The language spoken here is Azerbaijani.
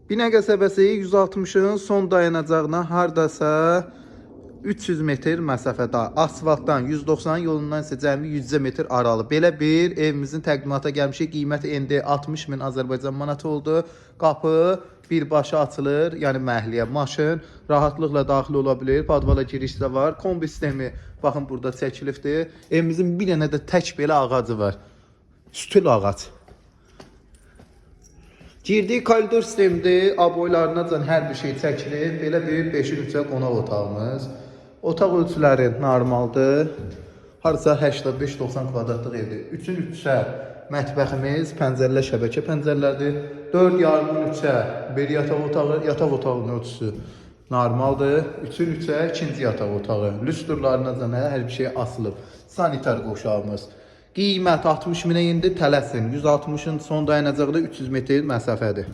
Binə qəsəbəsi 160-ın son dayanacağına hardasa 300 metr məsafədə, asfaltdan 190 yolundan isə cəmi 100 metr aralı. Belə bir evimizin təqdimata gəlmişik. Qiyməti indi 60 min Azərbaycan manatı oldu. Qapı birbaşa açılır, yəni məhəlləyə maşın rahatlıqla daxil ola bilir. Podvala giriş də var. Kombi sistemi baxın burada çəkilibdir. Evimizin bir dənə də tək belə ağacı var. Sütül ağac. Girdik koridor sistemdir. Aboylarınacan hər bir şey çəkilir. Belə bir 5-in 3-ə qonaq otağımız. Otaq ölçüləri normaldır. Hardasa 85-90 kvadratlıq evdir. 3-ün 3-ə mətbəximiz, pəncərələr şəbəkə pəncərələrdir. 4,5-ın 3-ə bir yataq otağı, yataq otağının ölçüsü normaldır. 3-ün 3-ə ikinci yataq otağı. Lüstrlarınacan hər bir şey asılıb. Sanitar qovşağımız. Qiymət 60 minə indi, tələsin. 160-ın son dayanacaqda 300 metr məsafədir.